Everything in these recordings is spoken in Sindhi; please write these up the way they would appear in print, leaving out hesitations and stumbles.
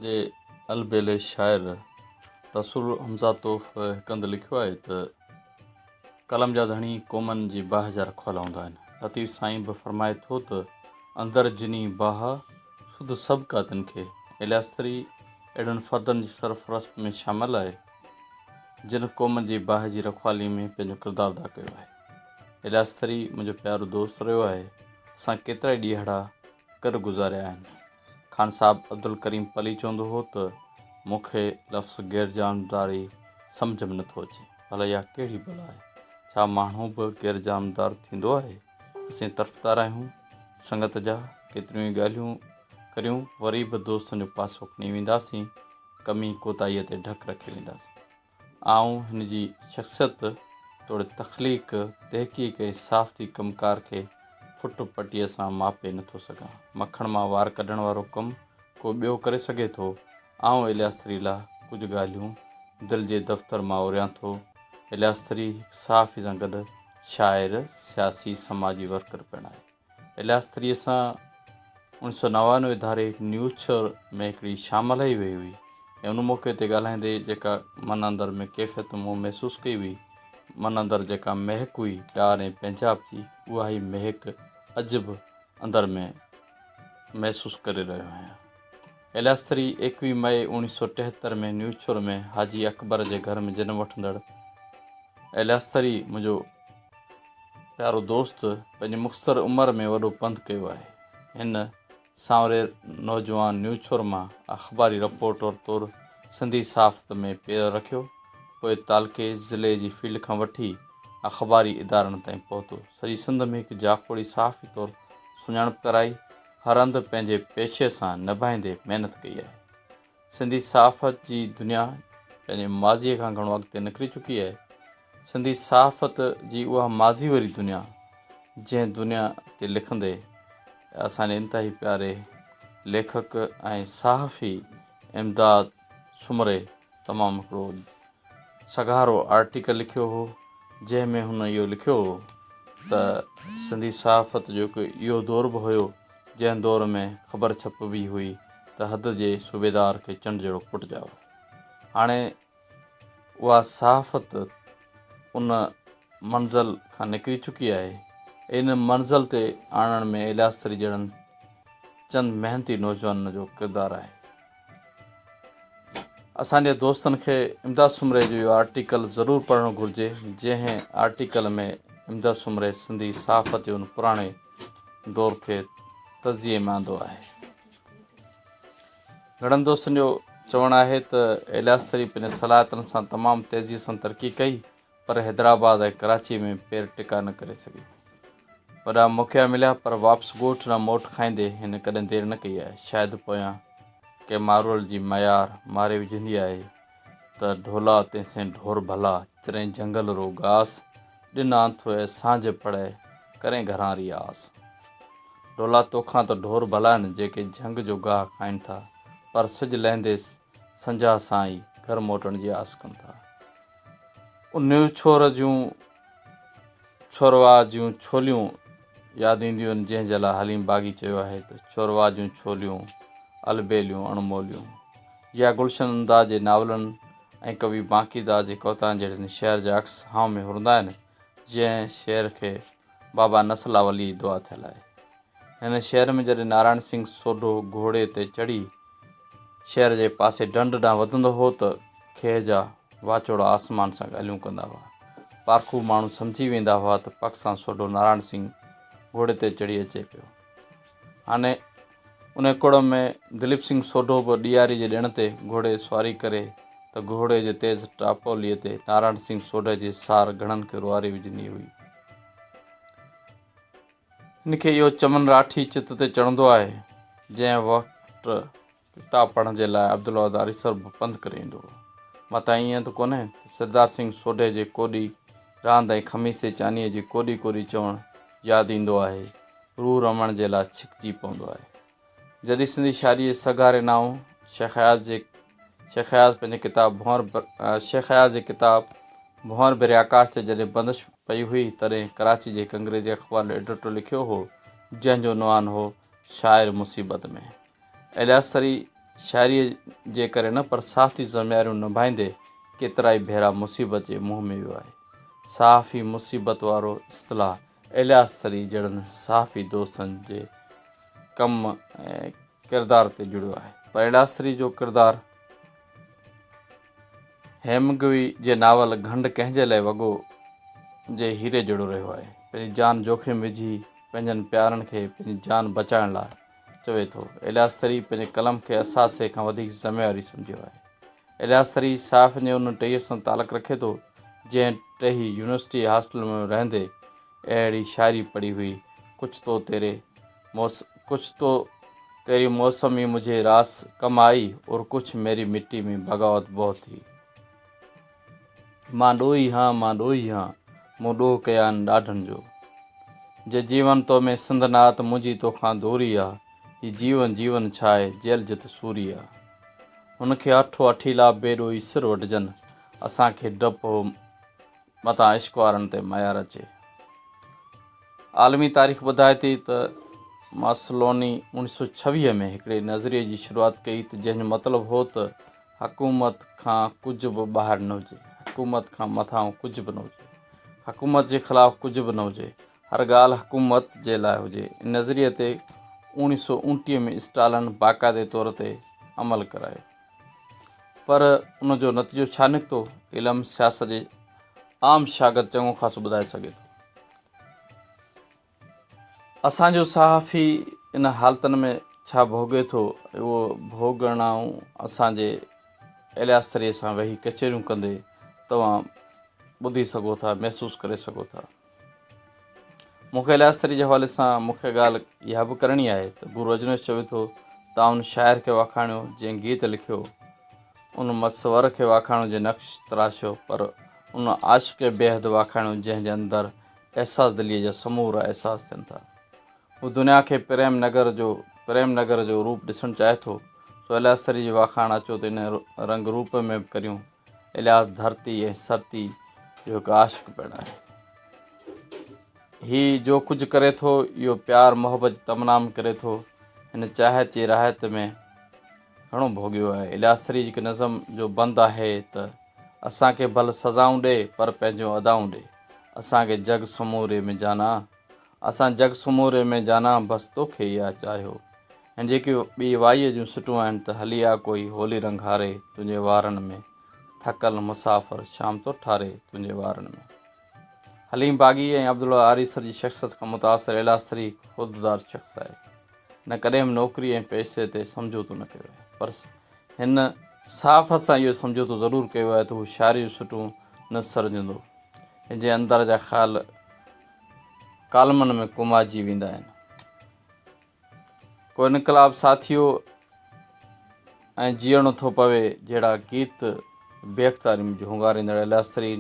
جي البيلي شاعر رسول حمزاتوف هڪ هنڌ لکيو آهي ته قلم جا ڌڻي قومن جي باهه جا رکوالا هوندا آهن. لطيف سائين به فرمائي ٿو ته اندر جني باهه، سڌ سڀ ڪا تن کي. الياس ٿري اهڙن فردن جي سرفهرست ۾ شامل آهي، جن قومن جي باهه جي رکوالي ۾ پنهنجو ڪردار ادا ڪيو آهي. الياس ٿري منهنجو پيارو دوست رهيو آهي. اسان ڪيترائي ڏينهڙا گڏ گذاريا آهن. خان صاحب عبدالڪريم پلي چوندو هو ته مون کي لفظ غيرجانبداري سمجهه ۾ نٿو اچي. ڀلا اها ڪهڙي بلا آهي؟ ڇا ماڻهو به غيرجانبدار ٿيندو آهي؟ اسين طرفدار آهيون سنگت جا، ڪيتريون ئي ڳالهيون ڪريون وري به دوستن جو پاسو کڻي وينداسين، ڪمي ڪوتاهيء تي ڍڪ رکي وينداسين. آئون هن جي شخصيت توڙي تخليق، تحقيق ۽ صحافتي ڪم ڪار کي فٽ پٽيء سان ماپي نٿو سگهان. مکڻ مان وار ڪڍڻ وارو ڪم ڪو ٻيو ڪري سگهي ٿو. آئون الياس ٿري لاء ڪجهه ڳالهيون دل جي دفتر مان اوريان ٿو. الياس ٿري هڪ صحافي سان گڏ شاعر، سياسي، سماجي ورڪر پڻ آهي. الياس ٿريء سان اوڻيھ سو 99 ڌاري نيوڇور ۾ هڪڙي شام هلائي وئي هئي ۽ ان موقعي تي ڳالهائيندي جيڪا من اندر ۾ ڪيفيت مون محسوس ڪئي هئي، من اندر جيڪا مهڪ هئي پيار ۽ پنهنجائپ جي، اها ئي مهڪ اڄ به اندر ۾ محسوس ڪري رهيو آهيان. الياس ٿري ايڪويھ مئي اوڻيھ سو ٽيهتر ۾ نيوڇور ۾ حاجي اڪبر جي گهر ۾ جنم وٺندڙ الياس ٿري منهنجو پيارو دوست پنهنجي مختصر عمر ۾ وڏو پنڌ ڪيو آهي. هن سانوري نوجوان نيوڇور مان اخباري رپورٽر طور سنڌي صحافت ۾ پير رکيو، پوء تعلقي، ضلعي جي فيلڊ کان وٺي اخباري ادارن تائين پهتو. سڄي سنڌ ۾ هڪ جاکوڙي صحافي طور سڃاڻپ ڪرائي، هر هنڌ پنهنجي پيشي سان نڀائيندي محنت ڪئي آهي. سنڌي صحافت جي دنيا پنهنجي ماضيء کان گهڻو اڳتي نڪري چڪي آهي. سنڌي صحافت جي اها ماضي واري دنيا جنهن دنيا تي لکندي اسان جي انتهائي پياري ليکڪ ۽ صحافي امداد سومري تمام هڪڙو سگهارو آرٽيڪل لکيو هو جنهن ۾ هن اهو لکيو هو ته سنڌي صحافت جو هڪ اهو دور به هيو جنهن دور ۾ خبر ڇپبي هئي ته حد جي صوبيدار کي چنڊ جهڙو پٽ ڄائو. هاڻي اها صحافت ان منزل کان نڪري چڪي آهي. ان منزل تي آڻڻ ۾ الياس ٿري جهڙن چند محنتي نوجوانن جو ڪردار آهي. اسان جي دوستن کي امداد سومري جو اهو آرٽيڪل ضرور پڙهڻ گهرجي جنهن آرٽيڪل ۾ امداد سومري سنڌي صحافت جي ان پراڻي دور کي تجزيي ۾ آندو آهي. گهڻن دوستن جو چوڻ آهي ته الياس ٿري پنهنجي صلاحيتن سان تمام تيزي سان ترقي ڪئي پر حيدرآباد ۽ ڪراچي ۾ پير ٽڪا نه ڪري سگهي. وڏا موقعا مليا پر واپس ڳوٺ ڏانهن موٽ کائيندي هن ڪڏهن دير نه ڪئي آهي. شايد پويان ڪنهن مارول جي ميار ماري وجهندي آهي ته ڍولا تيسين ڍور ڀلا، چرين جهنگل رو گاس، ڏن آنٿوء سانجهه پڙهي، ڪرين گهران ري آس. ڍولا توکان ته ڍور ڀلا آهن جيڪي جهنگ جو گاهه کائين ٿا پر سج لهندي سنجها سان ئي گهر موٽڻ جي آس ڪن ٿا. انهيء ڇور جون ڇورواء جون ڇوليون ياد اينديون آهن، جنهن جي لاء حليم باغي چيو آهي ته ڇورواء جون ڇوليون البيليون اڻموليون. يا گلشن نندا جي ناولن ۽ ڪوي بانڪي داس جي ڪوتائن جهڙن شعر جا عڪس هانء ۾ هرندا آهن، جنهن شعر کي بابا نصرالله ولي جي دعا ٿيل آهي. هن شهر ۾ جڏهن نارائڻ سنگهه سوڍو گهوڙي تي چڙهي شهر جي پاسي ڍنڍ ڏانهن وڌندو هو ته کيهه جا واچوڙا آسمان سان ڳالهيون ڪندا هئا. پارکو ماڻهو سمجهي ويندا هئا ته پڪ سان سوڍو نارائڻ سنگهه گهوڙي تي چڙهي اچي پيو. هاڻي انهي ڪڙم ۾ دليپ سنگهه سوڍو به ڏياري جي ڏڻ تي گهوڙي سواري ڪري ته گهوڙي جي تيز ٽاپوليء تي نارائڻ سنگهه سوڍي جي سار گهڻن کي روئاري وجهندي هئي. هن کي اهو چمن راٺي چت تي چڙهندو آهي، جنهن وقت ڪتاب پڙهڻ جي لاء عبدالواحد آريسر به پنڌ ڪري ايندو هو. متان ائين ته ڪونهي ته سردار سنگهه سوڍي جي ڪوڏي راند ۽ خميسي چانيء جي ڪوڏي ڪوڏي چوڻ ياد ايندو آهي، روح رمڻ جي لاء ڇڪجي پوندو آهي. جديد سنڌي شاعريء جي سگهاري نانء شيخ اياز جي شيخ اياز پنهنجي ڪتاب ڀونر شيخ اياز جي ڪتاب ڀونر ڀري آڪاش تي جڏهن بندش پئي هئي تڏهن ڪراچي جي هڪ انگريزي اخبار جو ايڊيٽر لکيو هو جنهن جو عنوان هو شاعر مصيبت ۾. الياس سري شاعريء جي ڪري نه پر صحافتي ذميواريون نڀائيندي ڪيترائي ڀيرا مصيبت جي منهن ۾ ويو آهي. صحافي مصيبت وارو اصطلاح الياس ٿري جهڙن صحافي دوستن جي ڪم ۽ ڪردار تي جڙيو آهي پر الياس ٿري جو ڪردار هيمنگوي جي ناول گهنڊ ڪنهن جي لاء وڳو جي هيري جهڙو رهيو آهي. پنهنجي جان جوکم وجهي پنهنجن پيارن کي پنهنجي جان بچائڻ لاء چوي ٿو. الياس ٿري پنهنجي قلم کي اثاثي کان وڌيڪ ذميواري سمجهيو آهي. الياس ٿري صحافين جي ان ٽهيء سان تعلق رکي ٿو، جنهن ٽهي يونيورسٽي هاسٽل ۾ رهندي اهڙي شاعري پڙهي هئي، ڪڇ تو تيري موس ڪڇ تو تيري موسمي مجهي راس ڪم آئي اور ڪڇ ميري مٽي ۾ بغاوت بهت ٿي. مان ڏوهي هان مان ڏوهي هان مون ڏوهه ڪيا آهن ڏاڍن جو. جي جيون تو ۾ سنڌ نات منهنجي توکان دوري آ هي جيون جيون ڇاهي جيل جت سوري آ. هن کي اٺو اٺيلا بي ڏوهي سر وڍجن اسان کي ڊپ هو متان عشق وارن تي ميار اچي. عالمي تاريخ ٻڌائي ٿي ته ماسلوني 1926 ۾ هڪڙي نظريي جي شروعات ڪئي ته جنهن جو مطلب هو ته حڪومت کان ڪجهه به ٻاهر نه هجي، حڪومت کان مٿانهون ڪجهه به نه هجي، حڪومت جي خلاف ڪجهه به نه هجي، هر ڳالهه حڪومت جي لاء هجي. ان نظريي تي 1929 ۾ اسٽالن باقاعدي طور تي عمل ڪرايو. پر ان جو نتيجو ڇا نڪتو؟ علم سياست جي عام شاگرد چڱو خاصو ٻڌائي سگهي ٿو. اسان جو صحافي ان حالتن ۾ ڇا ڀوڳي ٿو، اهو ڀوڳڻائون اسان جي الياس ٿريء سان ويهي ڪچهريون ڪندي توهان ٻڌي سگهو ٿا، محسوس ڪري سگهو ٿا. مون کي الياس ٿري جي حوالي سان مکيه ڳالهه اها به ڪرڻي آهي ته گرو رجنيش چوي ٿو ته ان شاعر کي واکاڻيو جنهن گيت لکيو، ان مصور کي واکاڻيو جنهن نقش تراشيو، پر ان عاشق کي بيحد واکاڻيو جنهن جي اندر احساس دليء جا سمورا احساس ٿين ٿا. هو دنيا کي پريم نگر جو پريم نگر جو روپ ڏسڻ چاهي ٿو، سو الياس ٿري جي واکاڻ اچو ته ان رنگ روپ ۾ به ڪريون. الياس ڌرتي ۽ سرتي جو هڪ عاشق پڻ آهي. هي جو ڪجهه ڪري ٿو، اهو پيار محبت جي تمنا ۾ ڪري ٿو. هن چاهت جي راحت ۾ گهڻو ڀوڳيو آهي. الياس سري جي هڪ نظم جو بند آهي ته، اسان کي ڀل سزائون ڏي، پر پنهنجون ادائون ڏي. اسان کي جڳ سموري ۾ جانان، اسان جڳ سموري ۾ جانان بس توکي ئي آ چاهيو. ۽ جيڪي ٻي وائيء جون سٽون آهن ته هلي آ ڪوئي هولي رنگ هاري تنهنجي وارن ۾، ٿڪل مسافر شام تو ٺاري تنهنجي وارن ۾. حليم باغي ۽ عبدالله آريسر جي شخصيت کان متاثر ايلاسري هڪ خوددار شخص آهي. هن ڪڏهن به نوڪري ۽ پئسي تي سمجهوتو نه ڪيو آهي. پر هن صحافت سان اهو سمجهوتو ضرور ڪيو آهي ته هو شاعريء جون سٽون نه سرجندو. هن جي اندر جا خيال ڪالمن ۾ ڪومائجي ويندا آهن. ڪو انقلاب ساٿيو ۽ جيئڻو ٿو پوي جهڙا گيت بي اختياري ۾ جهونگاريندڙ الياس ٿري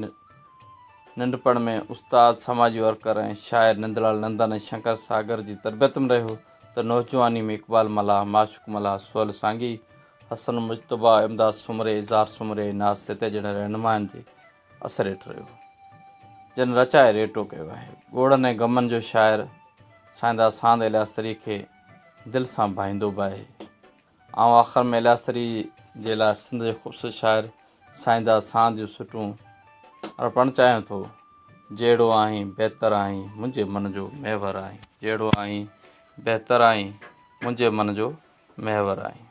ننڍپڻ ۾ استاد، سماجي ورڪر ۽ شاعر نندلال نندن ۽ شنڪر ساگر جي تربيت ۾ رهيو ته نوجواني ۾ اقبال ملاح، معشوق ملاح، سهيل سانگي، حسن مجتبيٰ، امداد سومري، اظهار سومري ۽ ناز سيتي جهڙن رهنمائن جي اثر هيٺ رهيو، جن رچائي ريٽو ڪيو آهي. ڳوڙهن ۽ غمن جو شاعر سائينداد ساند الياسري کي دل سان ڀائيندو به آهي. آئون آخر ۾ الياسري جي لاء سنڌ جي خوبصورت شاعر سائينداد ساند جون سٽون ارپڻ چاهيان ٿو. جهڙو آهين بهتر آهين، منهنجي من جو محور آهين. جهڙو آهين بهتر آهين، منهنجي من جو محور آهين.